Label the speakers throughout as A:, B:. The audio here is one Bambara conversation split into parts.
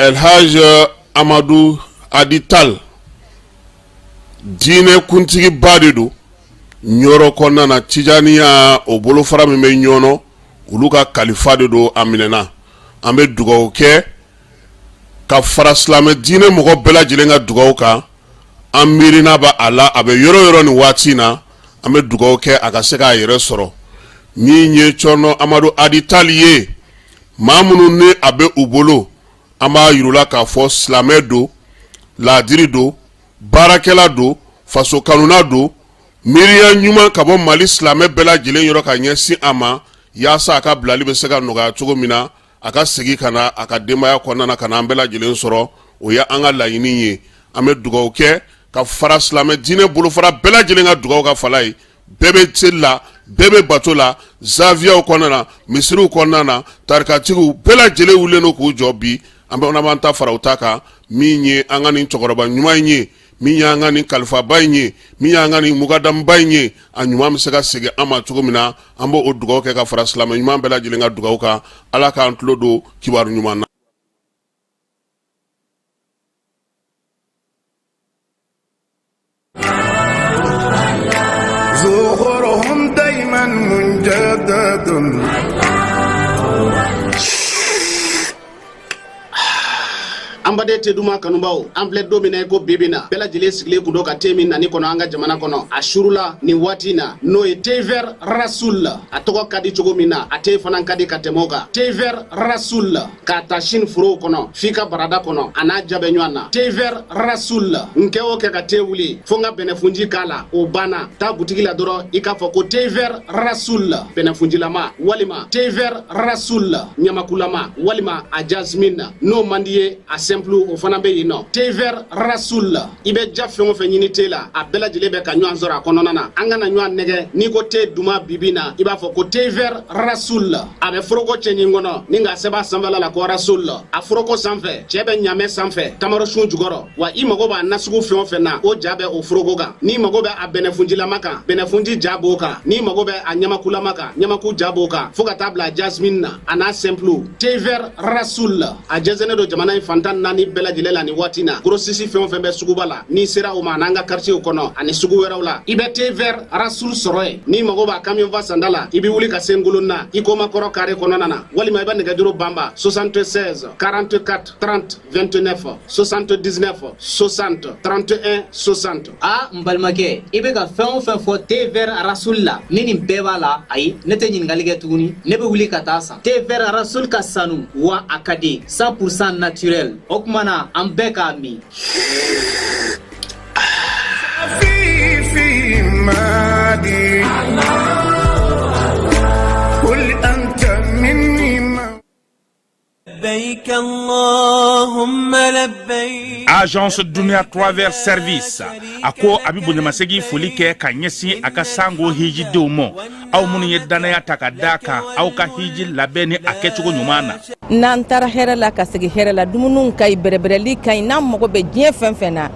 A: Elhaj Amadu Hadi Tal diinɛ kuntigiba de don Ɲɔrɔ kɔnɔna na, Tijaniya o bolofara min bɛ Ɲɔnɔ, olu ka kalifa de don. A minɛna, an bɛ dugawu kɛ ka fara silamɛ diinɛ mɔgɔ bɛɛ lajɛlen ka dugawu kan. An miirina bɛ a la, a bɛ yɔrɔ yɔrɔ nin waati in na, an bɛ dugawu kɛ a ka se k'a yɛrɛ sɔrɔ. Min ye Cɔrɔnɔ Amadu Hadi Tal ye, maa minnu ni a bɛ u bolo, an b'a yir'u la k'a fɔ silamɛ don, laadiri don, baarakɛla don, faso kanuna don, miiriya ɲuman ka bɔ Mali silamɛ bɛɛ lajɛlen yɔrɔ ka ɲɛsin a ma, yaasa a ka bilali bɛ se ka nɔgɔya cogo min na, a ka segin ka na a ka denbaya kɔnɔna na, ka na an bɛɛ lajɛlen sɔrɔ. O ye an ka laɲini ye. An bɛ dugawu kɛ ka fara silamɛ diinɛ bolofara bɛɛ lajɛlen ka dugawu kan. Fala ye, bɛɛ bɛ seli la, bɛɛ bɛ bato la, zawiyaw kɔnɔna na, misiriw kɔnɔna na, tarikatigiw bɛɛ lajɛlen wulilen don k'u jɔ bi. An bɛ b'an ta fara u ta kan. Min ye an ka nin cɛkɔrɔba ɲuman in ye, min y'an ka nin kalifaba in ye, min y'an ka nin mukadamuba in ye, a ɲuman bɛ se ka segin an ma cogo min na, an b'o o dugawu kɛ ka fara silamɛ ɲuman bɛɛ lajɛlen ka dugawu kan. Ala k'an tulo don kibaru ɲuman na.
B: An baden te duman kanubaw, an filɛ don min na i ko bi bi na, bɛɛ lajɛlen sigilen kun don ka te min nani kɔnɔ an ka jamana kɔnɔ a surula nin waati in na, n'o ye thé vert Rasoul. A tɔgɔ ka di cogo min na, a te fana ka di ka tɛmɛ o kan. Thé vert Rasoul, k'a ta Chine forow kɔnɔ f'i ka barada kɔnɔ, a n'a ja bɛ ɲɔgɔn na. Thé vert Rasoul, n kɛ o kɛ ka te wuli fo n ka bɛnɛfunji k'a la, o banna. Taa butigi la dɔrɔn, i k'a fɔ ko thé vert Rasoul bɛnɛfunjilama, walima thé vert Rasoul ɲamakulama, walima a jasmine. N'o man di ye, a simple, o fana bɛ yen nɔ. Thé vert Rasoul, i bɛ ja fɛn o fɛn ɲini te la, a bɛɛ lajɛlen bɛ ka ɲɔgɔn sɔrɔ a kɔnɔna na. An kana ɲɔgɔn nɛgɛ, n'i ko te duman bibi na, i b'a fɔ ko thé vert Rasoul. A bɛ foroko cɛɲi kɔnɔ ni k'a sɛbɛn a sanfɛla la ko Rasoul. A foroko sanfɛ, cɛ bɛ ɲamɛ sanfɛ, tamarosun jukɔrɔ. Wa i mago b'a nasugu fɛn o fɛn na, o ja bɛ o foroko kan. N'i mago bɛ a bɛnɛfunjilama kan, bɛnɛfunji ja b'o kan. N'i mago bɛ a ɲamakulama kan, ɲamaku ja b'o kan, fo ka taa bila jasmine na, a n'a simple. Thé vert Rasoul, a jɛnsɛnnen don jamana in fan 14 bɛɛ lajɛlen la nin waati na. Grossiste fɛn o fɛn bɛ suguba la, n'i sera o ma, an'an ka quartier kɔnɔ ani sugu wɛrɛw la, i bɛ thé vert Rasoul sɔrɔ yen. N'i mago b'a camion fa sanda la, i bɛ wuli ka se Ngolonna Ikoma kɔrɔ carré kɔnɔna na, walima i bɛ nɛgɛjuru banba 76 44 30 29, 79 60 31 60.
C: A n balimakɛ, i bɛ ka fɛn o fɛn fɔ thé vert Rasoul la, ni nin bɛɛ b'a la, ayi, ne tɛ ɲininkali kɛ tuguni, ne bɛ wuli ka taa san. Thé vert Rasoul ka sanu wa a ka di, 100% naturel. O tuma na an bɛɛ k'a min.
D: Agence Dunia Travel Service a ko a bɛ bonyamasegin foli kɛ ka ɲɛsin a ka sango hijidenw ma, aw minnu ye dannaya ta ka da kan aw ka hiji labɛn ni a kɛcogo ɲuman na.
E: N'an taara hɛrɛ la ka segin hɛrɛ la, dumuniw ka ɲi, bɛrɛbɛrɛli ka ɲi, n'an mago bɛ diɲɛ fɛn fɛn na,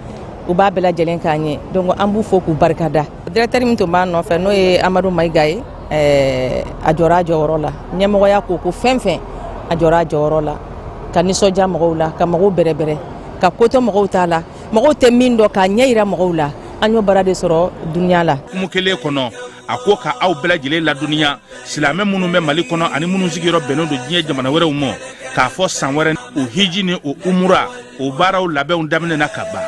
E: u b'a bɛɛ lajɛlen k'an ye. Donc an b'u fo k'u barikada. Directeur min tun b'an nɔfɛ, n'o ye Amadu Mayiga ye, a jɔra a jɔyɔrɔ la. Ɲɛmɔgɔya ko fɛn fɛn, a jɔra a jɔyɔrɔ la ka nisɔndiya mɔgɔw la, ka mɔgɔw bɛrɛbɛrɛ, ka kotɔ mɔgɔw t'a la, mɔgɔw tɛ min dɔn, k'a ɲɛ yira mɔgɔw la. An y'o baara de sɔrɔ Dunia la.
D: Hukumu kelen kɔnɔ, a ko ka aw bɛɛ lajɛlen ladɔnniya, silamɛ minnu bɛ Mali kɔnɔ ani minnu sigiyɔrɔ bɛnnen don diɲɛ jamana wɛrɛw ma, k'a fɔ san wɛrɛ o hiji ni o umura o baaraw labɛnw daminɛna ka ban.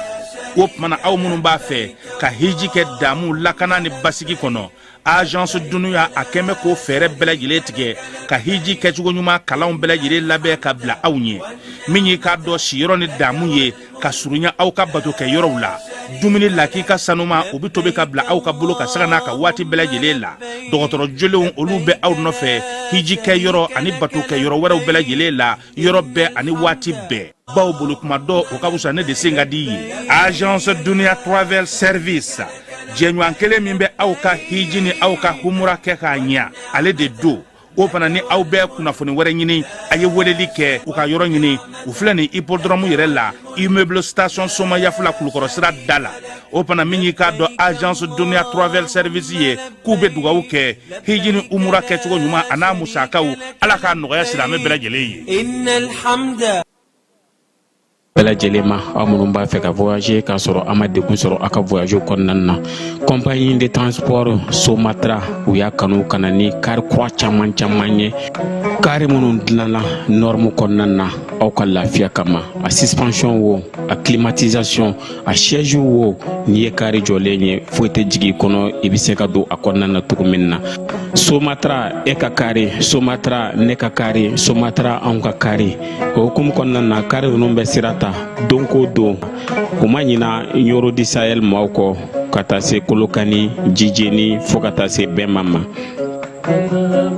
D: O tuma na, aw minnu b'a fɛ ka hiji kɛ damu, lakana ni basigi kɔnɔ, Agence Dunuya a kɛn bɛ k'o fɛɛrɛ bɛɛ lajɛlen tigɛ ka hiji kɛcogo ɲuman kalanw bɛɛ lajɛlen labɛn ka bila aw ɲɛ. Min y'i k'a dɔn siyɔrɔ ni damu ye ka surunya aw ka batokɛ yɔrɔw la, dumuni lakika sanuma, o bɛ tobi ka bila aw ka bolo ka sanga n'a ka waati bɛɛ lajɛlen la. Dɔgɔtɔrɔ jolenw, olu bɛ aw nɔfɛ hiji kɛ yɔrɔ ani batokɛ yɔrɔ wɛrɛw bɛɛ lajɛlen la, yɔrɔ bɛɛ ani waati bɛɛ, bawo bolo kuma dɔ o ka fisa ne de sen ka di ye. Agence Dunia Travel Service, jɛɲɔgɔn kelen min bɛ aw ka hiji ni aw ka humura kɛ k'a ɲa, ale de don. O fana ni aw bɛ kunnafoni wɛrɛ ɲini, a ye weleli kɛ u ka yɔrɔ ɲini. U filɛ nin hippodrome yɛrɛ la, immeuble station Somayafula, Kulukɔrɔ sira da la. O fana, min y'i k'a dɔn Agence Dunia Travel Service ye, k'u bɛ dugawu kɛ hiji ni umura kɛcogo ɲuman a n'a musakaw, Ala k'a nɔgɔya silamɛ bɛɛ lajɛlen ye.
F: Bɛɛ lajɛlen ma, aw minnu b'a fɛ ka voyager k'a sɔrɔ a ma degun sɔrɔ aw ka voyage kɔnɔna na, compagnie de transport Somatra, u y'a kanu ka na ni kari kura caman caman ye, kari minnu dilanna norme kɔnɔna na aw ka lafiya kama. A suspension wo, a climatisation, a siège wo, n'i ye kari jɔlen ye, foyi tɛ jigin i kɔnɔ, i bɛ se ka don a kɔnɔna na cogo min na. Somatra, e ka kari Somatra, ne ka kari Somatra, anw ka kari. O hukumu kɔnɔna na, kari ninnu bɛ sira ta don ko don. U ma ɲina Ɲoro du Sahel maaw kɔ, ka taa se Kolokani, Jijeni, fo ka taa se Bɛma ma.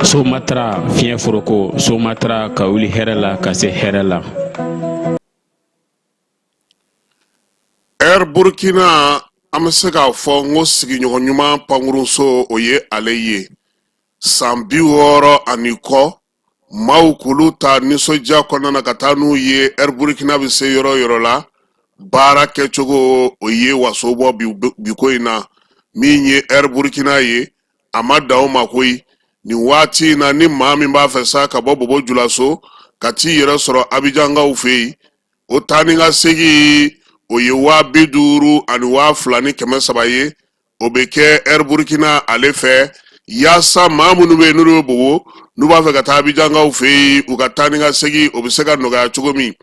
F: Somatra, fiɲɛ foroko Somatra, ka wuli hɛrɛ la ka se hɛrɛ la.
A: Air Burkina, an bɛ se k'a fɔ n ko sigiɲɔgɔn ɲuman pankurunso, o ye ale ye. San 60 ani kɔ, maaw k'olu ta nisɔndiya kɔnɔna na ka taa n'u ye. Air Burkina bɛ se yɔrɔ yɔrɔ la, baara kɛcogo o ye waso bɔ bi ko in na. Min ye Air Burkina ye, a ma dan o ma koyi. Nin waati in na, ni maa min b'a fɛ sa ka bɔ Bobo Julaso ka t'i yɛrɛ sɔrɔ Abijankaw fɛ yen, o taa ni ka segin, o ye 50,300 ye. O bɛ kɛ Air Burkina ale fɛ, yaasa maa minnu bɛ yen n'olu bɛ Bobo, n'u b'a fɛ ka taa Abijankaw fɛ yen, u ka taa ni ka segin o bɛ se ka nɔgɔya cogo min.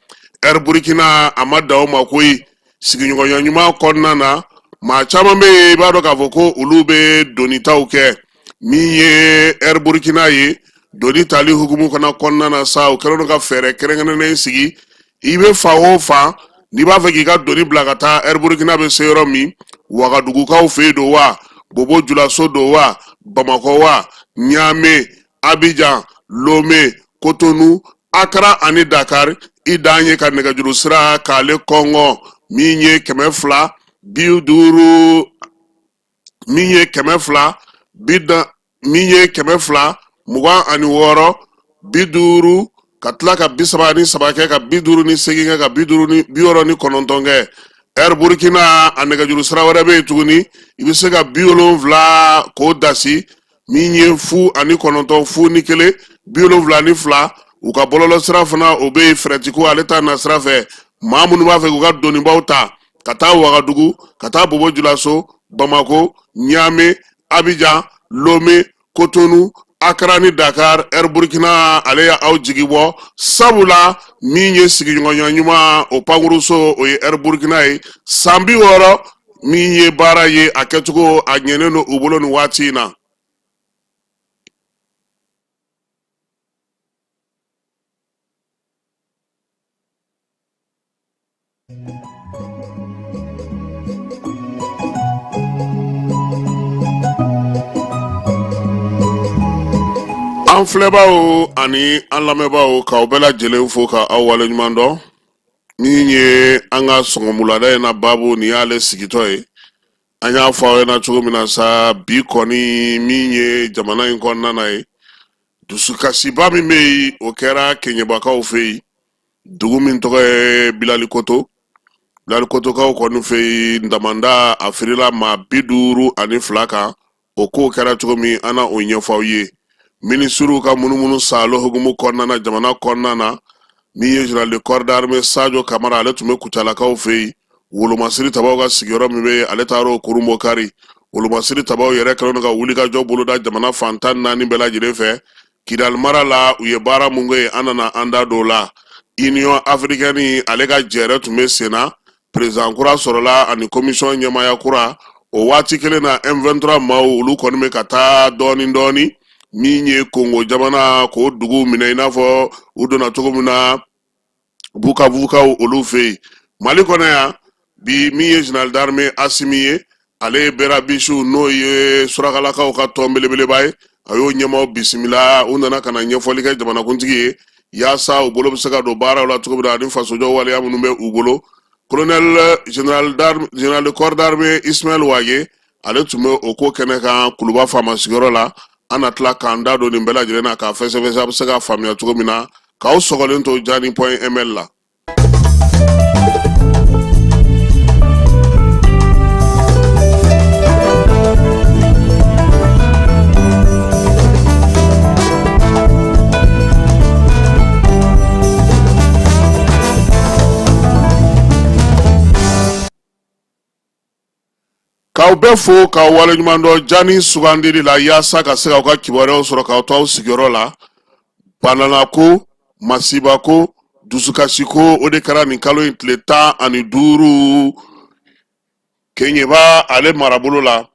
A: Air Burkina, a ma dan o ma koyi. Sigiɲɔgɔnya ɲuman kɔnɔna na, maa caman bɛ yen, i b'a dɔn k'a fɔ ko olu bɛ donitaw kɛ. Min ye Air Burkina ye, doni tali hukumu fana kɔnɔna na sa, u kɛlen don ka fɛɛrɛ kɛrɛnkɛrɛnnen sigi. I bɛ fan o fan, n'i b'a fɛ k'i ka doni bila ka taa Air Burkina bɛ se yɔrɔ min, Wagadugukaw fɛ yen don wa, Bobo Julaso don wa, Bamakɔ wa, Ɲame, Abijan, Lome, Kotonu, Akara ani Dakar, i dan ye ka nɛgɛjuru sira k'ale kɔngɔ, min ye 250, min ye 200 bi da, min ye 226 50, ka tila ka 33 kɛ, ka 58 kɛ, ka 50 ni 69 kɛ. Air Burkina, a nɛgɛjuru sira wɛrɛ bɛ yen tuguni, i bɛ se ka 70 k'o dasi, min ye 0 ani 9 0 ni 1 72. U ka bɔlɔlɔ sira fana, o bɛ yen. Fɛrɛtiko ale ta na sira fɛ, maa minnu b'a fɛ k'u ka donibaw ta ka taa Wagadugu, ka taa Bobo Julaso, Bamako, Ɲame, Abijan, Lome, Kotonu, Akara ni Dakar, Air Burkina ale ye aw jigi bɔ, sabula min ye sigiɲɔgɔnya ɲuman o pankuruso, o ye Air Burkina ye. San 60 min ye baara ye, a kɛcogo a ɲɛnen don u bolo nin waati in na. An filɛbaaw ani an lamɛnbaaw, k'aw bɛɛ lajɛlen fo ka aw waleɲuman dɔn. Min ye an ka sɔgɔmulada in na baabu, nin y'ale sigitɔ ye. An y'a fɔ aw ɲɛna cogo min na sa, bi kɔni, min ye jamana in kɔnɔna na ye, dusukasiba min bɛ yen, o kɛra Keɲebakaw fɛ yen, dugu min tɔgɔ ye Bilalikoto. Bilalikotokaw kɔni fɛ yen, damanda a firila maa 52 kan. O kow kɛra cogo min, an na o ɲɛfɔ aw ye. Minisiriw ka munumunu saalo hukumu kɔnɔna na jamana kɔnɔna na, min ye général de corps d'armée Sajo Kamara, ale tun bɛ Kucalakaw fɛ yen, wolomasiri tabaw ka sigiyɔrɔ min bɛ yen, ale taara o kurunbon kari. Wolomasiri tabaw yɛrɛ kɛlen don ka wulikajɔ boloda jamana fan 14 bɛɛ lajɛlen fɛ. Kidali mara la, u ye baara mun kɛ yen, an nana an da don o la. Union africaine ale ka jɛrɛ tun bɛ sen na. Président kura sɔrɔla ani commission ɲɛmaaya kura. O waati kelen na, M23 maaw, olu kɔni bɛ ka taa dɔɔni dɔɔni. Min ye Kongo jamana k'o dugu minɛ, i n'a fɔ u donna cogo min na Bukavukaw olu fɛ yen. Mali kɔnɔ yan bi, min ye général d'armée Asimi ye, ale ye Berabisiw, n'o ye surakalakaw ka tɔn belebeleba ye, a y'o ɲɛmaaw bisimila. U nana ka na ɲɛfɔli kɛ jamanakuntigi ye yaasa u bolo bɛ se ka don baaraw la cogo min na, ani fasojɔ waleya minnu bɛ u bolo. Colonel général général de corps d'armée Ismaël Wage, ale tun bɛ o ko kɛnɛ kan Kuluba faama sigiyɔrɔ la. An na tila k'an da don nin bɛɛ lajɛlen na k'a fɛsɛfɛsɛ, a bɛ se k'a faamuya cogo min na. K'aw sɔgɔlen to jani point ml la. K'aw bɛɛ fo k'aw waleɲuman dɔn jani sugandili la yaasa ka se k'aw ka kibaruyaw sɔrɔ k'aw to aw sigiyɔrɔ la. Bananako, masibako, dusukasiko, o de kɛra nin kalo in tile 15 Keɲeba ale marabolo la,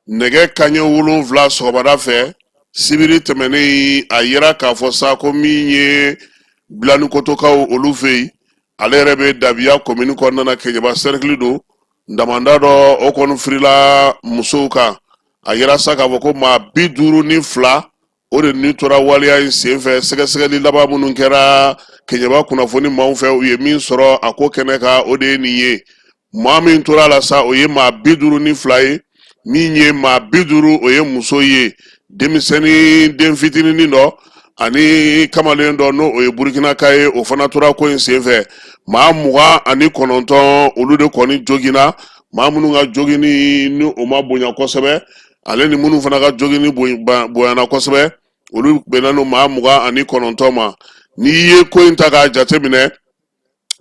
A: nɛgɛ kanɲɛ 7 sɔgɔmada fɛ sibiri tɛmɛnen. A yira k'a fɔ sa ko min ye Bilanikotokaw olu fɛ yen, ale yɛrɛ bɛ Dabiya komini kɔnɔna na, Keɲeba sɛrikili don, damanda dɔ o kɔni firila musow kan. A yira sa k'a fɔ ko maa 52, o de ni tora waleya in senfɛ. Sɛgɛsɛgɛli laban minnu kɛra Keɲeba kunnafoni maaw fɛ, u ye min sɔrɔ a ko kɛnɛ kan, o de ye nin ye. Maa min tora a la sa, o ye maa 52 ye. Min ye maa 50, o ye muso ye, denmisɛnnin den fitininin dɔ ani kamalen dɔ, n'o o ye Burukinaka ye, o fana tora ko in senfɛ. Maa 29, olu de kɔni joginna. Maa minnu ka joginni ni o ma bonya kosɛbɛ, ale ni minnu fana ka joginni bonyana kosɛbɛ, olu bɛnna n'o maa 29 ma. N'i ye ko in ta k'a jateminɛ,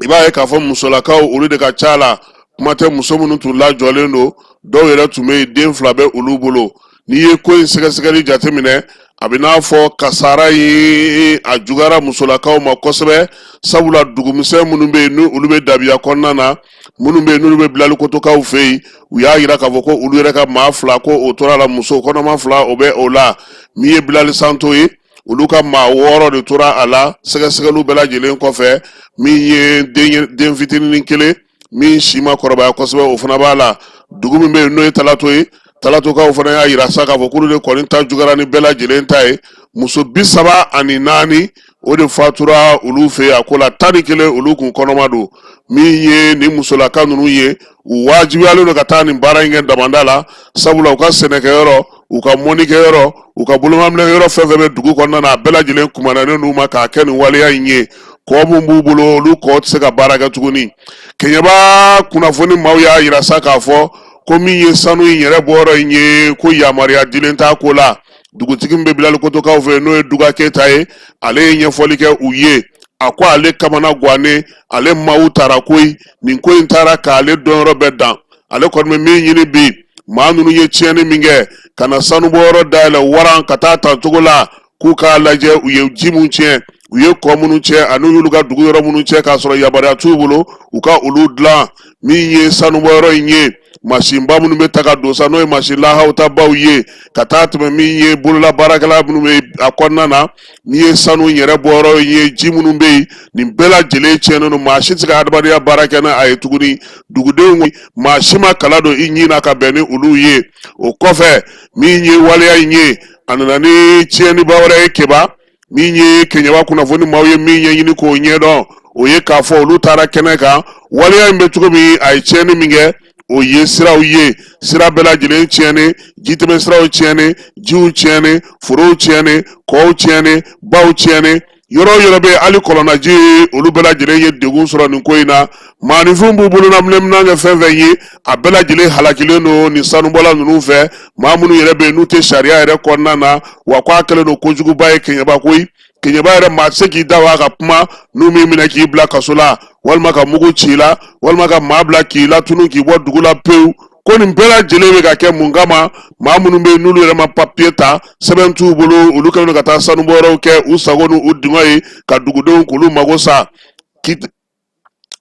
A: i b'a ye k'a fɔ musolakaw, olu de ka ca la. Kuma tɛ muso minnu tun lajɔlen don, dɔw yɛrɛ tun bɛ yen, den 2 bɛ olu bolo. N'i ye ko in sɛgɛsɛgɛli jateminɛ, a bɛ n'a fɔ kasara in a juguyara musolakaw ma kosɛbɛ, sabula dugumisɛn minnu bɛ yen, ni olu bɛ Dabiya kɔnɔna na, minnu bɛ yen, n'olu bɛ Bilalikotokaw fɛ yen, u y'a yira k'a fɔ ko olu yɛrɛ ka maa 2, ko o tora la, muso kɔnɔma 2, o bɛ o la. Min ye Bilali Santo ye, olu ka maa 6 de tora a la sɛgɛsɛgɛliw bɛɛ lajɛlen kɔfɛ. Min ye den fitinin kelen min si ma kɔrɔbaya kosɛbɛ, o fana b'a la. Dugu min bɛ yen, n'o ye Talato ye, Talatokaw fana y'a yira sa k'a fɔ k'olu de kɔni ta juguyara ni bɛɛ lajɛlen ta ye. Muso 34, o de fatura olu fɛ yen a ko la, 11, olu kun kɔnɔma don. Min ye nin musolaka ninnu ye, u wajibiyalen don ka taa nin baara in kɛ damanda la, sabula u ka sɛnɛkɛyɔrɔ, u ka mɔnikɛyɔrɔ, u ka bolomaminɛyɔrɔ, fɛn fɛn bɛ dugu kɔnɔna na, a bɛɛ lajɛlen kumandanen d'u ma k'a kɛ nin waleya in ye. Kɔ min b'u bolo, olu kɔ tɛ se ka baara kɛ tuguni. Keɲɛba kunnafoni maaw y'a yira sa k'a fɔ ko min ye sanu in yɛrɛ bɔyɔrɔ in ye, ko yamaruya dilen t'a ko la. Dugutigi min bɛ Bilalikotokaw fɛ, n'o ye Duga Keyita ye, ale ye ɲɛfɔli kɛ u ye. A ko ale kamana gannen, ale maaw taara koyi, nin ko in taara k'ale dɔnyɔrɔ bɛɛ dan. Ale kɔni bɛ min ɲini bi, maa ninnu ye tiɲɛni min kɛ ka na sanubɔyɔrɔ dayɛlɛ waran ka taa ta cogo la, k'u k'a lajɛ u ye ji mun tiɲɛ, u ye kɔ minnu tiɲɛ, ani u y'olu ka dugu yɔrɔ minnu tiɲɛ k'a sɔrɔ yamaruya t'u bolo, u ka olu dilan. Min ye sanubɔyɔrɔ in ye, masinba minnu bɛ ta ka don sa, n'o ye masin lahaw ta baw ye, ka taa tɛmɛ min ye bolola baarakɛla minnu bɛ a kɔnɔna na, n'i ye sanu yɛrɛ bɔyɔrɔ in ye, ji minnu bɛ yen, nin bɛɛ lajɛlen tiɲɛnen don. Maa si tɛ se ka adamadenya baara kɛ n'a ye tuguni. Dugudenw, maa si ma kala don i ɲin na ka bɛn ni olu ye. O kɔfɛ, min ye waleya in ye, a nana ni tiɲɛniba wɛrɛ ye Keba. Min ye Keɲɛba kunnafoni maaw ye min ɲɛɲini k'o ɲɛdɔn, o ye k'a fɔ olu taara kɛnɛ kan, waleya in bɛ cogo min, a ye tiɲɛni min kɛ, o ye siraw ye, sira bɛɛ lajɛlen tiɲɛnen, jitɛmɛ siraw tiɲɛnen, jiw tiɲɛnen, forow tiɲɛnen, kɔw tiɲɛnen, baw tiɲɛnen, yɔrɔ o yɔrɔ bɛ hali kɔlɔnnaji, olu bɛɛ lajɛlen ye degun sɔrɔ nin ko in na. Maaninfinw b'u bolona minɛn kɛ fɛn fɛn ye, a bɛɛ lajɛlen halakilen don nin sanubɔla ninnu fɛ, maa minnu yɛrɛ bɛ yen n'u tɛ sariya yɛrɛ kɔnɔna na. Wa ko a kɛlen don kojuguba ye Keɲɛba koyi. Keɲɛba yɛrɛ, maa tɛ se k'i da wa ka kuma n'u m'i minɛ k'i bila kaso la, walima ka mugu ci i la, walima ka maa bila k'i latunu k'i bɔ dugu la pewu. Ko nin bɛɛ lajɛlen bɛ ka kɛ mun kama? Maa minnu bɛ yen, n'olu yɛrɛ ma papiye ta, sɛbɛn t'u bolo, olu kɛlen don ka taa sanubɔyɔrɔw kɛ u sago ni u dungɔ ye ka dugudenw k'olu mago sa.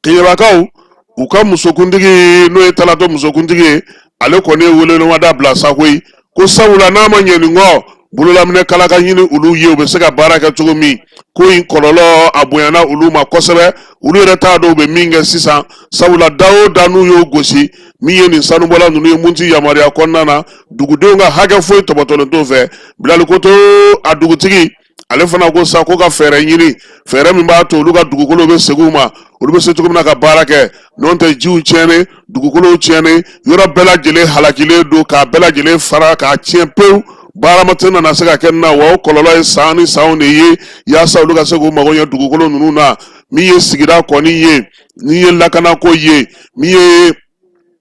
A: Keɲɛbakaw, U ka musokuntigi, n'o ye Talatɔ musokuntigi ye, ale kɔni ye welewelemada bila sa koyi, ko sabula n'a ma ɲɛ nin kɔ, bololaminɛ kala ka ɲini olu ye, u bɛ se ka baara kɛ cogo min. Ko in kɔlɔlɔ a bonyana olu ma kosɛbɛ, olu yɛrɛ t'a dɔn u bɛ min kɛ sisan, sabula da o da n'u y'o gosi, min ye nin sanubɔla ninnu ye, mun ti yamaruya kɔnɔna na, dugudenw ka hakɛ foyi tɔbɔtɔlen t'o fɛ. Bilali Koto, a dugutigi, ale fana ko sa ko ka fɛɛrɛ ɲini, fɛɛrɛ min b'a to olu ka dugukolo bɛ segin u ma, olu bɛ se cogo min na ka baara kɛ. N'o tɛ, jiw tiɲɛnen, dugukolow tiɲɛnen, yɔrɔ bɛɛ lajɛlen halakilen don, k'a bɛɛ lajɛlen fara k'a tiɲɛ pewu. Baara ma tɛna na se ka kɛ nin na wa, o kɔlɔlɔ ye san ni sanw de ye, yaasa olu ka se k'u mago ɲɛ dugukolo ninnu na. Min ye sigida kɔni ye, min ye lakanako ye, min ye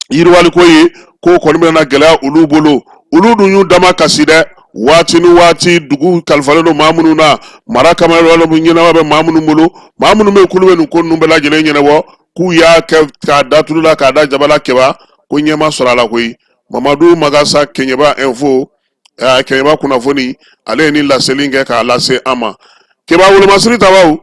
A: yiriwaliko ye, ko kɔni bɛna gɛlɛya olu bolo. Olu dun y'u dama kasi dɛ. Waati ni waati, dugu kalifalen don maa minnu na, mara kamalen ɲɛnama bɛ maa minnu bolo, maa minnu bɛ k'olu bɛ nin ko ninnu bɛɛ lajɛlen ɲɛnabɔ, k'u y'a kɛ k'a da tulu la, k'a da jaba la kɛba, ko ɲɛ ma sɔrɔ a la koyi. Mamadu Magasa, Kɛɲɛba Info, Kɛɲɛba kunnafoni, ale ye nin laseli kɛ k'a lase an ma. Kɛba wolomasiri tabaw,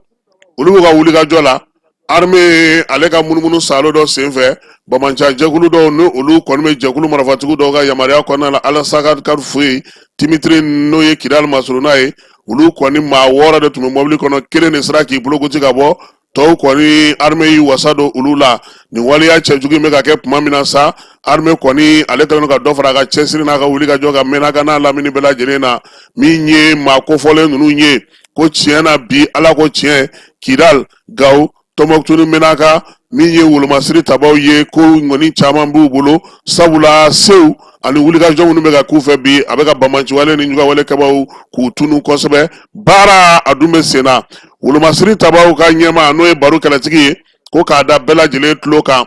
A: olu b'u ka wulikajɔ la. Armée ale ka munumunu saalo dɔ senfɛ, banbaanci jɛkulu dɔw ni olu kɔni bɛ jɛkulu marifatigiw dɔw ka yamaruya kɔnɔna la, Alasaka ka foyi Timitiri, n'o ye Kidali masurunna ye, olu kɔni maa 6 de tun bɛ mɔbili kɔnɔ, kelen de sera k'i bolokoti ka bɔ, tɔw kɔni armée y'i wasa don olu la. Nin waleya cɛjugu in bɛ ka kɛ tuma min na sa, armée kɔni ale kɛlen don ka dɔ fara a ka cɛsiri n'a ka wulikajɔ kan Menaka n'a lamini bɛɛ lajɛlen na. Min ye maa kofɔlen ninnu ye, ko tiɲɛ na bi, Ala ko tiɲɛ, Kidal, Gawo, Tɔnbɔkutu ni Menaka, min ye wolomasiri tabaw ye, ko ŋɔni caman b'u bolo, sabula sew ani wulikajɔ minnu bɛ ka k'u fɛ bi, a bɛ ka banbaanciwale ni jugawale kɛbaw k'u tunu kosɛbɛ. Baara a dun bɛ sen na. Wolomasiri tabaw ka ɲɛmaa, n'o ye Baro Kɛlɛtigi ye, ko k'a da bɛɛ lajɛlen tulo kan,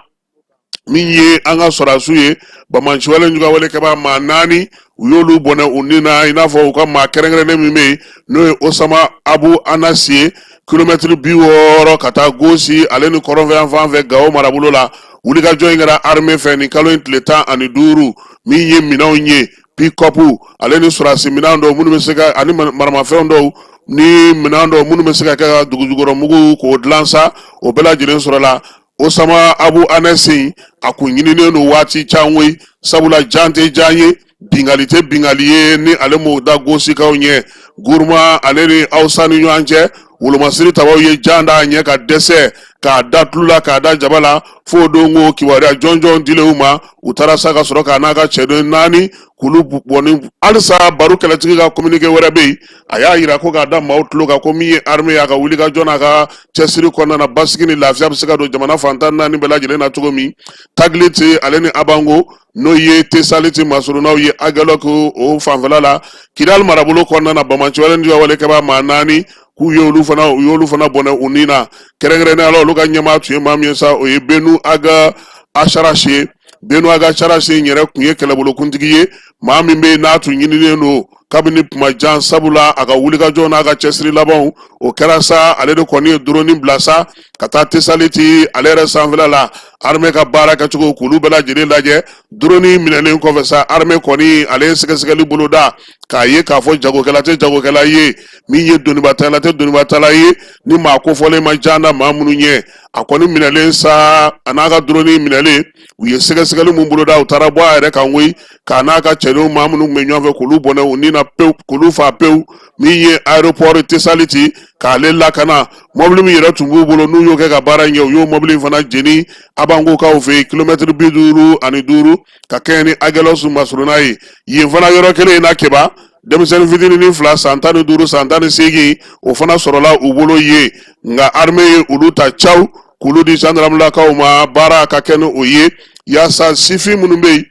A: min ye an ka sɔrɔdasiw ye, banbaanciwale jugawale kɛbaa maa 4, u y'olu bɔnɛ u ni na, i n'a fɔ u ka maa kɛrɛnkɛrɛnnen min bɛ yen, n'o ye Osama Abu Anasi ye, kilomɛtiri 60 ka taa Gosi ale ni kɔrɔnfɛ yan fan fɛ, Gawo marabolo la. Wulikajɔ in kɛra armée fɛ nin kalo in tile 15. Min ye minɛnw ye, pick-up ale ni sɔrɔdasi minɛn dɔw minnu bɛ se ka, ani maramafɛn dɔw ni minɛn dɔw minnu bɛ se ka kɛ ka dugujukɔrɔmugu k'o dilan sa, o bɛɛ lajɛlen sɔrɔla. Osama Abu Anasi, a kun ɲininen don waati can koyi, sabula jan tɛ jan ye, bingali tɛ bingali ye ni ale m'o da Gosikaw ɲɛ. Guruma ale ni Awusa ni ɲɔgɔn cɛ, wolomasiri tabaw ye jan d'a ɲɛ ka dɛsɛ k'a da tulu la, k'a da jaba la, fo don ko kibaruya jɔnjɔn dilen u ma, u taara sa ka sɔrɔ k'a n'a ka cɛden 4 k'olu bɔ. Ni halisa Baro Kɛlɛtigi ka communiqué wɛrɛ bɛ yen, a y'a yira ko k'a da maaw tulo kan ko min ye armée y'a ka wulikajɔ n'a ka cɛsiri kɔnɔna na, basigi ni lafiya bɛ se ka don jamana fan 14 bɛɛ lajɛlen na cogo min. Tagiliti ale ni Abango, n'o ye Tesaliti masurunnaw ye, Agelɔk o fanfɛla la, Kidali marabolo kɔnɔna na, banbaanciwale ni jugawale kɛbaa maa 4, k'u ye olu fana, u y'olu fana bɔnɛ u ni na. Kɛrɛnkɛrɛnnenya la, olu ka ɲɛmaa tun ye maa min ye sa, o ye Benu Aga Asarasi ye. Benu Aga Asarasi in yɛrɛ tun ye kɛlɛbolokuntigi ye, maa min bɛ yen n'a tun ɲininen don kabini kuma jan, sabula a ka wulikajɔ n'a ka cɛsiri labanw o kɛra sa, ale de kɔni ye drone bila sa ka taa Tesaliti ale yɛrɛ sanfɛla la, armée ka baara kɛcogo k'olu bɛɛ lajɛlen lajɛ. Drone minɛlen kɔfɛ sa, armée kɔni ale ye sɛgɛsɛgɛli boloda k'a ye k'a fɔ jagokɛla tɛ jagokɛla ye, min ye donibatala tɛ donibatala ye, ni maa kofɔlen ma jan da maa minnu ɲɛ. A kɔni minɛlen sa, a n'a ka drone minɛlen, u ye sɛgɛsɛgɛli mun boloda, u taara bɔ a yɛrɛ kan koyi, k'a n'a ka cɛdenw maa minnu tun bɛ ɲɔgɔn fɛ, k'olu bɔnɛ u ni na pewu, k'olu fa pewu. Min ye aéroport Tesaliti k'ale lakana, mɔbili min yɛrɛ tun b'u bolo n'u y'o kɛ ka baara in kɛ, u y'o mɔbili in fana jeni Abangokaw fɛ yen, kilomɛtiri 55 ka kɛɲɛ ni Agelɔs masurunna ye. Yen fana yɔrɔ kelen in na, Keba, denmisɛnnin fitinin 2, san 15, san 18, o fana sɔrɔla u bolo yen. Nka armée ye olu ta caw k'olu di gendarmelakaw ma, baara ka kɛ ni o ye, yaasa sifin minnu bɛ yen,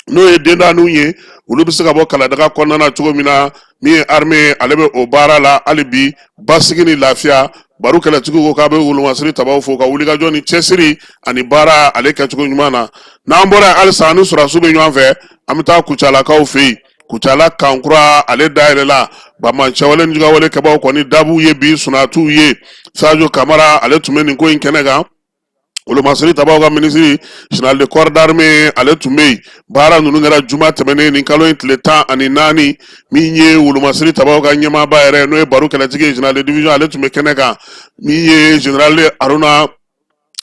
A: n'o ye dendaninw ye, olu bɛ se ka bɔ kaladaga kɔnɔna na cogo min na. Min ye armée, ale bɛ o baara la hali bi, basigi ni lafiya. Baro Kɛlɛtigiw ko k'a bɛ wolomasiri tabaw fo ka wulikajɔ ni cɛsiri ani baara ale kɛcogo ɲuman na. N'an bɔra halisa, an ni sɔrɔdasiw bɛ ɲɔgɔn fɛ, an bɛ taa Kucalakaw fɛ yen. Kucala kankura ale dayɛlɛla, banbaanciwale ni jugawale kɛbaw kɔni dabuw ye bi sunatuw ye. Sajo Kamara, ale tun bɛ nin ko in kɛnɛ kan. Wolomasiri tabaw ka minisiri, général de corps d'armée, ale tun bɛ yen. Baara ninnu kɛra juma tɛmɛnen, nin kalo in tile 14. Min ye wolomasiri tabaw ka ɲɛmaaba yɛrɛ, n'o ye Baro Kɛlɛtigi ye, général de division, ale tun bɛ kɛnɛ kan. Min ye général Aruna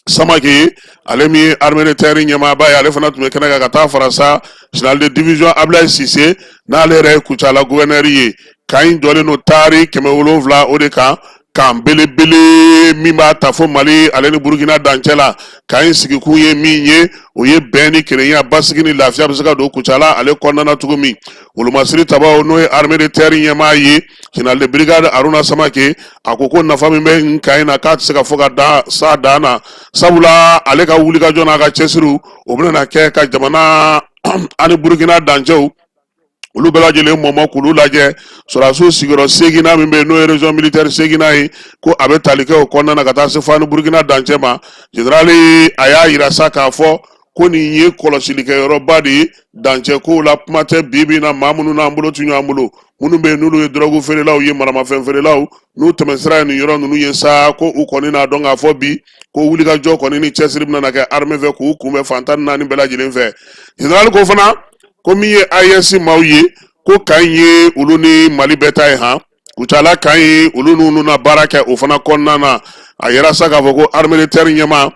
A: Samake, ale min ye armée de terre ɲɛmaaba ye, ale fana tun bɛ kɛnɛ kan ka taa fara sa général de division Ablaye Cissé, n'ale yɛrɛ ye Kucala gouverneur ye. Camp in jɔlen don taari 700 o de kan, camp belebele min b'a ta fo Mali ale ni Burukina dancɛ la. Camp in sigikun ye min ye, o ye bɛn ni kelenya, basigi ni lafiya bɛ se ka don Kucala ale kɔnɔna na cogo min. Wolomasiri tabaw, n'o ye armée de terre ɲɛmaa ye, général de brigade Haruna Samake, a ko ko nafa min bɛ nin camp in na, k'a tɛ se ka fɔ ka da s'a dan na, sabula ale ka wulikajɔ n'a ka cɛsiriw, o bɛna na kɛ ka jamana ani Burukina dancɛw olu bɛɛ lajɛlen mɔmɔ k'olu lajɛ. Sɔrɔdasiw sigiyɔrɔ seeginnan min bɛ yen, n'o ye région militaire seeginnan ye, ko a bɛ tali kɛ o kɔnɔna na ka taa se fo ani Burukina dancɛ ma. Général a y'a yira sa k'a fɔ ko nin ye kɔlɔsilikɛyɔrɔba de ye dancɛ kow la. Kuma tɛ bi bi in na, maa minnu n'an bolo tɛ ɲɔgɔn bolo, minnu bɛ yen n'olu ye dɔrɔgu feerelaw ye, maramafɛn feerelaw, n'u tɛmɛsira ye nin yɔrɔ ninnu ye sa, ko u kɔni n'a dɔn k'a fɔ bi ko wulikajɔ kɔni ni cɛsiri bɛna kɛ armée fɛ k'u kunbɛn fan 14 bɛɛ lajɛlen fɛ. Général ko fana ko min ye AES maaw ye, ko camp in ye olu ni Mali bɛɛ ta ye han, Kucala camp ye olu n'u na baara kɛ o fana kɔnɔna na. A yɛrɛ sa k'a fɔ ko armée de terre ɲɛmaa,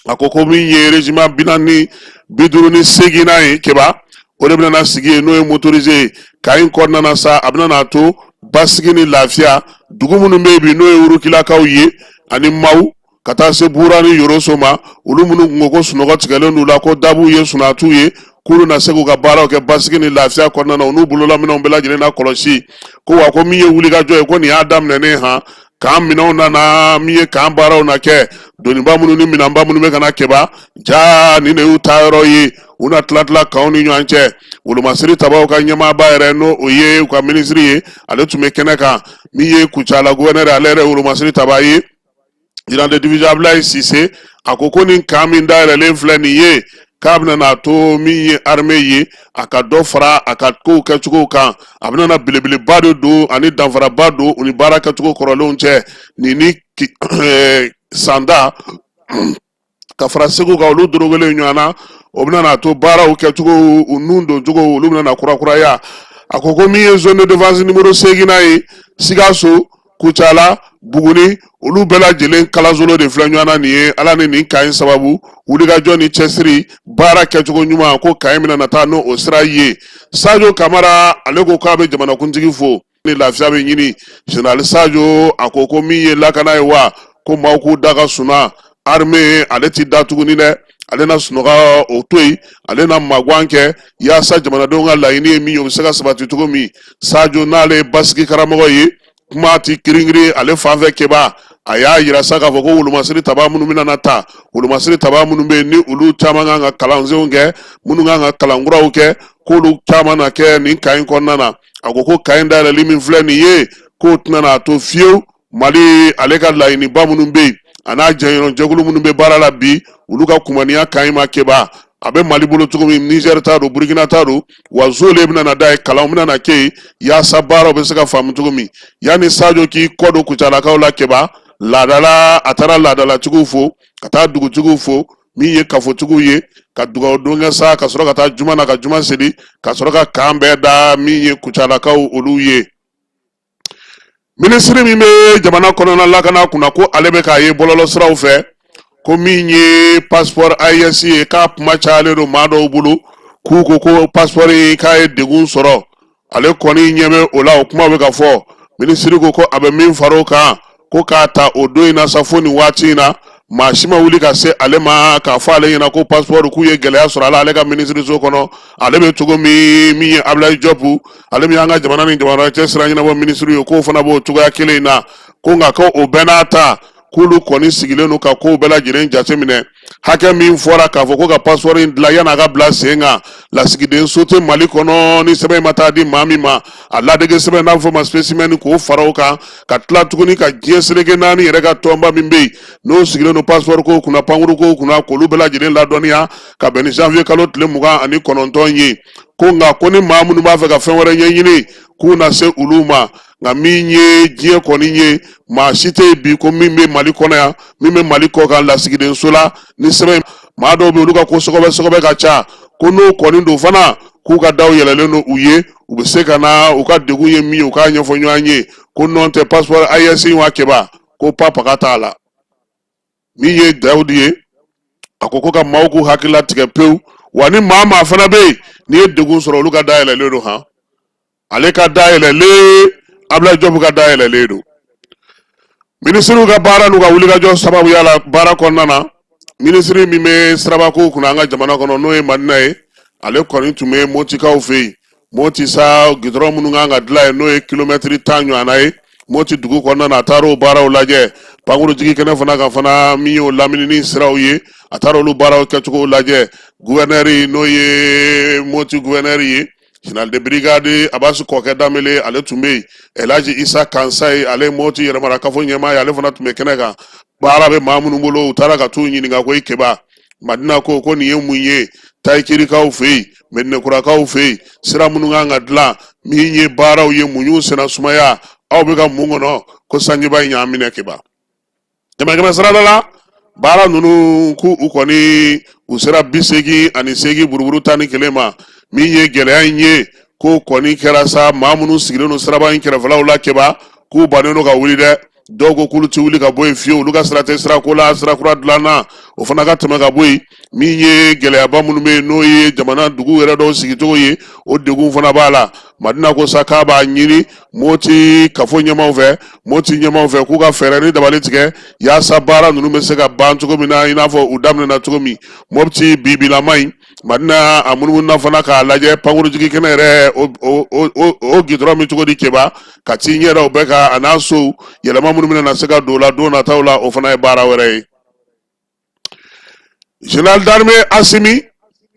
A: a ko ko min ye régiment 458nan ye Keba, o de bɛna na sigi yen, n'o ye motorisé ye camp in kɔnɔna na sa. A bɛna n'a to basigi ni lafiya dugu minnu bɛ yen bi, n'o ye Wurukilakaw ye ani Maw, ka taa se Bura ni Yoroso ma, olu minnu kun ko ko sunɔgɔ tigɛlen d'u la, ko dabuw ye sunatuw ye, k'olu na se k'u ka baaraw kɛ basigi ni lafiya kɔnɔna na, u n'u bololaminɛnw bɛɛ lajɛlen na kɔlɔsi. Ko wa ko min ye wulikajɔ ye, ko nin y'a daminɛnen han, camp minɛnw nana, min ye camp baaraw na kɛ, doniba minnu ni minɛnba minnu bɛ ka na Keba ja, nin de y'u taayɔrɔ ye, u na tila tila kanw ni ɲɔgɔn cɛ. Wolomasiri tabaw ka ɲɛmaaba yɛrɛ, n'o o ye u ka minisiri ye, ale tun bɛ kɛnɛ kan. Min ye Kucala gouverneur, ale yɛrɛ ye wolomasiri taba ye, général de division Ablaye Cissé, a ko ko nin camp min dayɛlɛlen filɛ nin ye, k'a bɛna n'a to min ye armée ye, a ka dɔ fara a ka kow kɛcogow kan, a bɛna na belebeleba de don ani danfaraba don u ni baara kɛcogo kɔrɔlenw cɛ. Nin ni sanda ka fara Segu kan, olu dorogelen ɲɔgɔn na, o bɛna n'a to baaraw kɛcogo, u nun doncogo, olu bɛna na kurakuraya. A ko ko min ye zone de défense numéro seeginnan ye, Sikaso, Kucala, Buguni, olu bɛɛ lajɛlen kalasolo de filɛ ɲɔgɔn na nin ye. Ala ni nin camp in sababu, wulikajɔ ni cɛsiri, baara kɛcogo ɲuman, ko camp in bɛna na taa n'o o sira ye. Sajo Kamara, ale ko k'a bɛ jamanakuntigi fo ni lafiya bɛ ɲini. Général Sajo, a ko ko min ye lakana ye wa, ko maaw k'u da ka suna, armée ale ti da tuguni dɛ, ale na sunɔgɔ o to yen, ale na magwan kɛ yaasa jamanadenw ka laɲini ye min ye, o bɛ se ka sabati cogo min. Sajo, n'ale ye basigi karamɔgɔ ye, kuma ti kirinkirin ale fan fɛ Keba. A y'a yira sa k'a fɔ ko wolomasiri taba minnu bɛna na ta, wolomasiri taba minnu bɛ yen ni olu caman kan ka kalansenw kɛ, minnu kan ka kalankuraw kɛ, k'olu caman na kɛ nin camp in kɔnɔna na. A ko ko camp in dayɛlɛli min filɛ nin ye, k'o tɛna n'a to fiyewu Mali ale ka laɲiniba minnu bɛ yen, a n'a jɛɲɔgɔn jɛkulu minnu bɛ baara la bi, olu ka kumaniya camp in ma Keba. A bɛ Mali bolo cogo min, Niger ta don, Burkina ta don, wa zone bɛna na da ye, kalanw bɛna na kɛ yen yaasa baaraw bɛ se ka faamu cogo min. Yanni Sajo k'i kɔ don Kucalakaw la Keba, laadala, a taara laadalatigiw fo, ka taa dugutigiw fo, min ye kafotigiw ye, ka dugawu don kɛ sa, ka sɔrɔ ka taa juma na, ka juma seli, ka sɔrɔ ka camp bɛɛ da min ye Kucalakaw olu ye. Minisiri min bɛ jamana kɔnɔna lakana kunna, ko ale bɛ k'a ye bɔlɔlɔsiraw fɛ ko min ye passeport AES ye, k'a kuma cayalen don maa dɔw bolo, k'u ko ko passeport in k'a ye degun sɔrɔ, ale kɔni ɲɛ bɛ o la, o kuma bɛ ka fɔ. Minisiri ko ko a bɛ min fara o kan, ko k'a ta o don in na sa fo nin waati in na, maa si ma wuli ka se ale ma k'a fɔ ale ɲɛna ko passeport k'u ye gɛlɛya sɔrɔ a la ale ka minisiriso kɔnɔ. Ale bɛ cogo min, min ye Ablaye Diop, ale min y'an ka jamana ni jamana cɛ sira ɲɛnabɔ minisiri ye, k'o fana b'o cogoya kelen in na. Ko nka ko o bɛɛ n'a ta, k'olu kɔni sigilen don ka kow bɛɛ lajɛlen jateminɛ. Hakɛ min fɔra k'a fɔ ko ka passeport in dilan yan'a ka bila sen kan, lasigiden so tɛ Mali kɔnɔ ni sɛbɛn in ma taa di maa min ma, a ladege sɛbɛn n'a bɛ fɔ ma spécimen, k'o fara o kan, ka tila tuguni ka diɲɛ seleke naani yɛrɛ ka tɔnba min bɛ yen n'o sigilen don passeport ko kunna, pankuru ko kunna, k'olu bɛɛ lajɛlen ladɔnniya ka bɛn ni janvier kalo tile 29 ye. Ko nka ko ni maa minnu b'a fɛ ka fɛn wɛrɛ ɲɛɲini, k'u na se olu ma. Nka min ye diɲɛ kɔni ye, maa si tɛ yen bi ko min bɛ Mali kɔnɔ yan, min bɛ Mali kɔ kan lasigidenso la ni sɛbɛn. Maa dɔw bɛ olu ka ko sɔgɔbɛ sɔgɔbɛ ka ca, ko n'o kɔni don fana, k'u ka daw yɛlɛlen don u ye, u bɛ se ka na, u ka degun ye min ye, u k'a ɲɛfɔ ɲɔgɔn ye. Ko nɔn tɛ passeport AES wa Keba, ko pa paga t'a la. Min ye Dawudi ye, a ko ko ka maaw k'u hakili latigɛ pewu, wa ni maa maa fana bɛ yen n'i ye degun sɔrɔ, olu ka da yɛlɛlen don. Han, ale ka da yɛlɛlen, Abulayi Jɔpu ka da yɛlɛlen don. Minisiriw ka baara n'u ka wulikajɔ sababuya la baara kɔnɔna na, minisiri min bɛ sirabakow kunna an ka jamana kɔnɔ, n'o ye Madina ye, ale kɔni tun bɛ Motikaw fɛ yen. Moti sa, gidɔrɔn minnu kan ka dilan yen, n'o ye kilomɛtiri 10 ɲɔgɔnna ye Moti dugu kɔnɔna na, a taara o baaraw lajɛ. Pankurujigi kɛnɛ fana kan fana, min y'o lamini siraw ye, a taara olu baaraw kɛcogo lajɛ. Guvɛnɛri, n'o ye Moti guvɛnɛri ye, général de brigade Abasi Kɔkɛ Danbele, ale tun bɛ yen. Elhaji Isa Kansayi, ale ye Moti yɛrɛmarakafo ɲɛmaa ye, ale fana tun bɛ kɛnɛ kan. Baara bɛ maa minnu bolo, u taara ka t'u ɲininka ko i Keba Madina ko ko nin ye mun ye Tayikirikaw fɛ yen, Mɛdinɛkurakaw fɛ yen, sira minnu kan ka dilan, min ye baaraw ye, mun y'u senna sumaya, aw bɛ ka mun kɔnɔ? Ko sanjiba in y'a minɛ Keba. Kɛmɛ kɛmɛ sarada la, baara ninnu k'u u kɔni u sera 88 buruburu 11 ma. Min ye gɛlɛya in ye, ko kɔni kɛra sa, maa minnu sigilen don siraba in kɛrɛfɛlaw la Keba, k'u bannen don ka wuli dɛ. Dɔw ko k'olu tɛ wuli ka bɔ yen fiyewu, olu ka sira tɛ sirako la, sira kura dilanna, o fana ka tɛmɛ ka bɔ yen. Min ye gɛlɛyaba minnu bɛ yen, n'o ye jamana dugu yɛrɛ dɔw sigicogo ye, o degun fana b'a la. Madina ko sa k'a b'a ɲini Moti kafo ɲɛmaaw fɛ, Moti ɲɛmaaw fɛ, k'u ka fɛɛrɛ ni dabali tigɛ yaasa baara ninnu bɛ se ka ban cogo min na, i n'a fɔ u daminɛna cogo min Mopti bibilama in. Madina a munumununa fana k'a lajɛ pankurujigi kɛnɛ yɛrɛ, o gidɔrɔn bɛ cogo di Keba, ka t'i ɲɛ da o bɛɛ kan, a n'a sow yɛlɛma minnu bɛna se ka don o la don nataw la, o fana ye baara wɛrɛ ye. Général d'armée Asimi,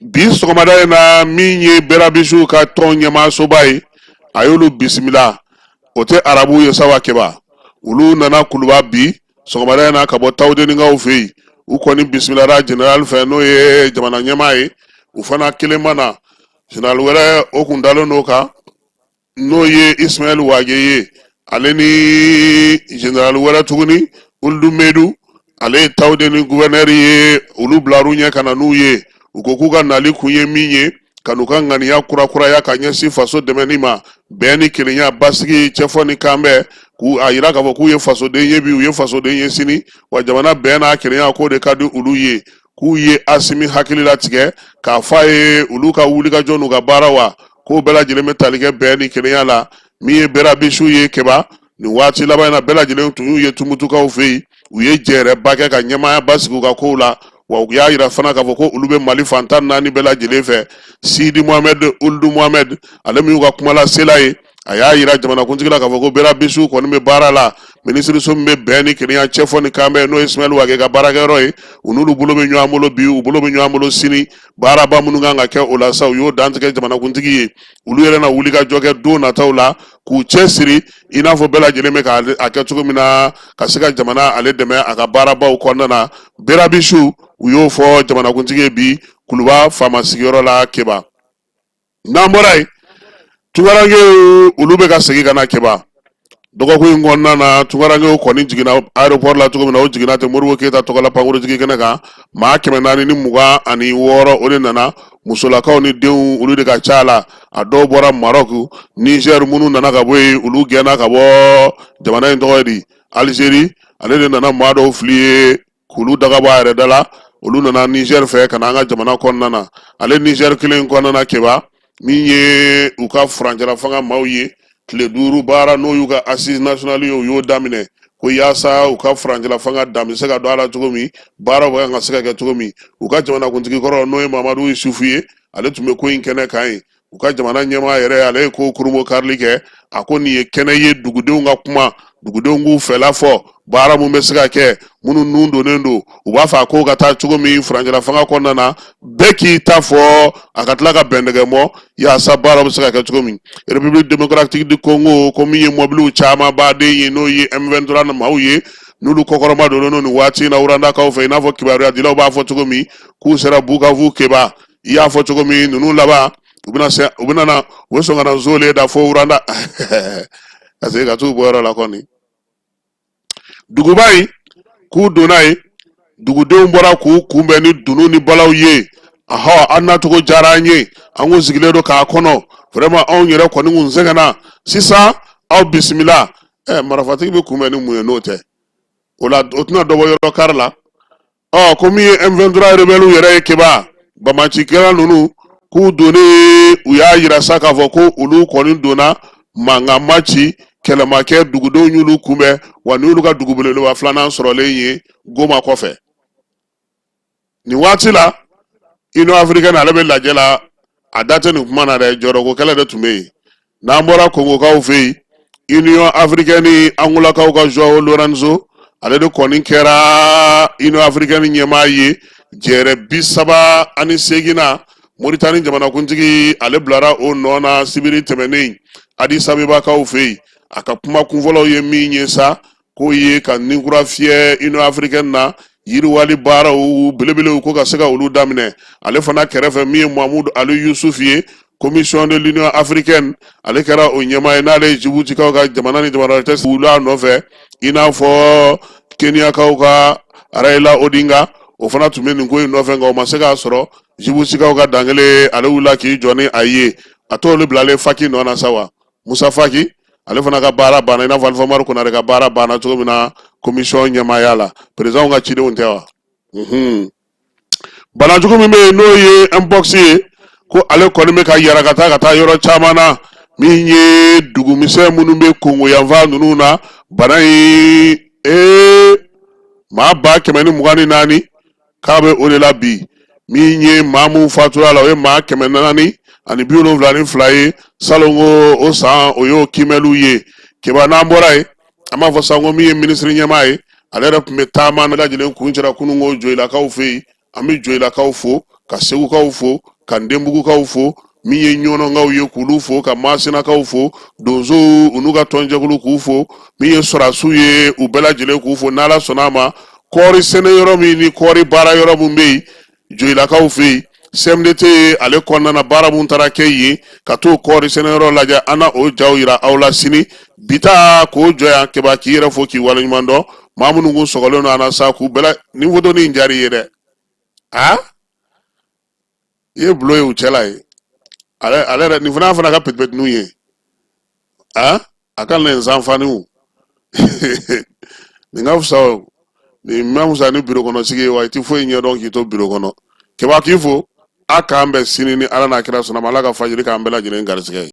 A: bi sɔgɔmada in na, min ye Berabisiw ka tɔn ɲɛmaasoba ye, a y'olu bisimila. O tɛ arabuw ye sa wa Keba? Olu nana Kuluba bi sɔgɔmada in na ka bɔ Tawudenikaw fɛ yen. U kɔni bisimilara général fɛ, n'o ye jamana ɲɛmaa ye. U fana kelen ma na, général wɛrɛ o kun dalen don kan, n'o ye Ismaël Wage ye, ale ni général wɛrɛ tuguni, Uludu Medu, ale ye Tawudeni gouverneur ye. Olu bilar'u ɲɛ ka na n'u ye. U ko k'u ka nali kun ye min ye, ka n'u ka ŋaniya kurakuraya ka ɲɛsin faso dɛmɛni ma, bɛn ni kelenya, basigi, cɛfɔ ni kanbɛn, k'u a yira k'a fɔ k'u ye fasoden ye bi, u ye fasoden ye sini, wa jamana bɛn n'a kelenya, k'o de ka di olu ye. K'u ye Asimi hakili latigɛ k'a fɔ a ye olu ka wulikajɔ n'u ka baara, wa k'o bɛɛ lajɛlen bɛ tali kɛ bɛn ni kelenya la. Min ye Berabisiw ye Keba, nin waati laban in na, bɛɛ lajɛlen tun y'u ye Tumutukaw fɛ yen. U ye jɛrɛba kɛ ka ɲɛmaaya basigi u ka kow la, wa u y'a yira fana k'a fɔ ko olu bɛ Mali fan 14 bɛɛ lajɛlen fɛ. Sidi Mohamɛd Uludu Mohamɛd, ale min y'u ka kumalasela ye, a y'a yira jamanakuntigi la k'a fɔ ko Berabisiw kɔni bɛ baara la. Minisiriso min bɛ bɛn ni kelenya, cɛfɔ ni kanbɛn, n'o ye Ismaël Wage ka baarakɛyɔrɔ ye, u n'olu bolo bɛ ɲɔgɔn bolo bi, u bolo bɛ ɲɔgɔn bolo sini. Baaraba minnu kan ka kɛ o la sa, u y'o dantigɛ jamanakuntigi ye. Olu yɛrɛ na wuli ka jɔ kɛ don nataw la k'u cɛ siri, i n'a fɔ bɛɛ lajɛlen bɛ k'a kɛ cogo min na, ka se ka jamana ale dɛmɛ a ka baarabaw kɔnɔna na. Berabisiw, u y'o fɔ jamanakuntigi ye bi Kuluba faama sigiyɔrɔ la Keba. N'an bɔra yen, tunkarankew, olu bɛ ka segin ka na Keba. Dɔgɔkun in kɔnɔna na, tunkarankew kɔni jiginna aéroport la cogo min na, o jiginna ten Modibo Keyita tɔgɔla pankurujigi kɛnɛ kan. Maa 426, o de nana. Musolakaw ni denw, olu de ka ca la. A dɔw bɔra Maroc, Niger, minnu nana ka bɔ yen, olu gɛnna ka bɔ jamana in tɔgɔ ye di, Algérie, ale de nana maa dɔw fili ye k'olu daga bɔ a yɛrɛ da la. Olu nana Niger fɛ ka na an ka jamana kɔnɔna na. Ale Niger kelen in kɔnɔna na Keba, min ye u ka furancɛla fanga maaw ye, tile 5 baara, n'o y'u ka assise nationale ye, u y'o daminɛ ko yaasa u ka furancɛla fanga dan bɛ se ka don a la cogo min, baaraw bɛ kan ka se ka kɛ cogo min. U ka jamanakuntigi kɔrɔ, n'o ye Mamadu Isufu ye, ale tun bɛ ko in kɛnɛ kan yen. U ka jamana ɲɛmaa yɛrɛ, ale ye ko kurunbonkarili kɛ. A ko nin ye kɛnɛ ye dugudenw ka kuma, dugudenw k'u fɛla fɔ, baara mun bɛ se ka kɛ, minnu nun donnen don, u b'a fɛ a ko ka taa cogo min furancɛla fanga kɔnɔna na, bɛɛ k'i ta fɔ, a ka tila ka bɛndɛgɛ mɔ yaasa baara bɛ se ka kɛ cogo min. République démocratique du Congo, ko min ye mɔbiliw caman baden ye, n'o ye M23 maaw ye, n'olu kɔkɔrɔma donnen don nin waati in na Rwandakaw fɛ, i n'a fɔ kibaruyadilaw b'a fɔ cogo min k'u sera Bukavu Keba. I y'a fɔ cogo min, ninnu laban u bɛna se, u bɛna na, u bɛ sɔn ka na zole da fo Rwanda ka se ka t'u bɔyɔrɔ la kɔni. Duguba in k'u donna yen, dugudenw bɔra k'u kunbɛn ni dunun ni balaw ye. Ahɔ, an nacogo diyara an ye, an kun sigilen don k'a kɔnɔ vraiment, anw yɛrɛ kɔni kun sɛgɛnna, sisan aw bisimila. Ɛ, marifatigi bɛ kunbɛn ni mun ye n'o tɛ o la? O tɛna dɔ bɔ yɔrɔ kari la. Ɔ, ko min ye M23 rebelles yɛrɛ ye, Keba, banbaancikɛla ninnu k'u donnen, u y'a yira sa k'a fɔ ko olu kɔni donna, mankan ma ci, kɛlɛ ma kɛ, dugudenw y'olu kunbɛn. Wa ni y'olu ka dugu belebeleba filanan sɔrɔlen ye Goma kɔfɛ nin waati la. Union africaine, ale bɛ lajɛ la, a da tɛ nin kuma na dɛ, jɔyɔrɔko kɛlɛ de tun bɛ yen. N'an bɔra Kongokaw fɛ yen, Union africaine, Angolakaw ka Joao Lorenzo, ale de kɔni kɛra Union africaine ɲɛmaa ye jɛrɛ 38na. Moritani jamanakuntigi, ale bilara o nɔ na sibiri tɛmɛnen Addis Abebakaw fɛ yen. A ka kuma kunfɔlɔw ye min ye sa, k'o ye ka ninkura fiyɛ Union africaine na, yiriwali baaraw belebelew ko ka se ka olu daminɛ. Ale fana kɛrɛfɛ, min ye Mahamudu Ali Yusufu ye, Commission de l'Union africaine, ale kɛra o ɲɛmaa ye, n'ale ye Jibutikaw ka jamana ni jamana wɛrɛ tɛ wula nɔfɛ, i n'a fɔ Keniyakaw ka Raila Odinga, o fana tun bɛ nin ko in nɔfɛ, nka o ma se k'a sɔrɔ. Jibutikaw ka Dankele, ale wulila k'i jɔ ni a ye, a t'olu bilalen Faki nɔ na sa wa. Musa Faki, ale fana ka baara banna, i n'a fɔ Alifa Umaru Konare ka baara banna cogo min na commission ɲɛmaaya la. Présidentw ka cidenw tɛ wa? Banajugu min bɛ yen, n'o ye mpox ye, ko ale kɔni bɛ ka yɛrɛ ka taa yɔrɔ caman na, min ye dugumisɛn minnu bɛ Kongo yanfan ninnu na. Bana in, maa 124,000 k'a bɛ o de la bi. Min ye maa min fatura la, o ye maa 472 ye salon ko o san, o y'o kiimɛliw ye. Keba, n'an bɔra yen, an b'a fɔ sa ko min ye minisiri ɲɛmaa ye, ale yɛrɛ tun bɛ taama lajɛlen kuncɛra kununko Joyilakaw fɛ yen. An bɛ Joyilakaw fo, ka Segukaw fo, ka Ndenbugukaw fo, min ye Ɲɔnɔnkaw ye k'olu fo, ka Masinakaw fo, donsow u n'u ka tɔnjɛkulu k'u fo, min ye sɔrɔdasiw ye, u bɛɛ lajɛlen k'u fo. N'Ala sɔnna a ma, kɔɔri sɛnɛ yɔrɔ min ni kɔɔri baara yɔrɔ min bɛ yen Joyilakaw fɛ yen, CMDT ale kɔnɔna na, baara mun taara kɛ yen, ka t'o kɔɔri sɛnɛyɔrɔ lajɛ, an na o jaw yira aw la sini. Bi ta k'o jɔ yan. Keba, k'i yɛrɛ fo, k'i waleɲuman dɔn. Maa minnu kun sɔgɔlen don an na sa, k'u bɛɛ la nin foto nin diyara i ye dɛ. A i ye bulon ye u cɛla ye, ale yɛrɛ nin fana ka petipetiniw ye, a a ka les enfants nin ka fisa o, nin ma fisa ni biro kɔnɔ sigi ye wa, i ti foyi ɲɛdɔn k'i to biro kɔnɔ. Keba, k'i fo, a k'an bɛn sini ni Ala n'a kira sɔnna ma. Ala ka fajiri k'an bɛɛ lajɛlen garisɛgɛ ye.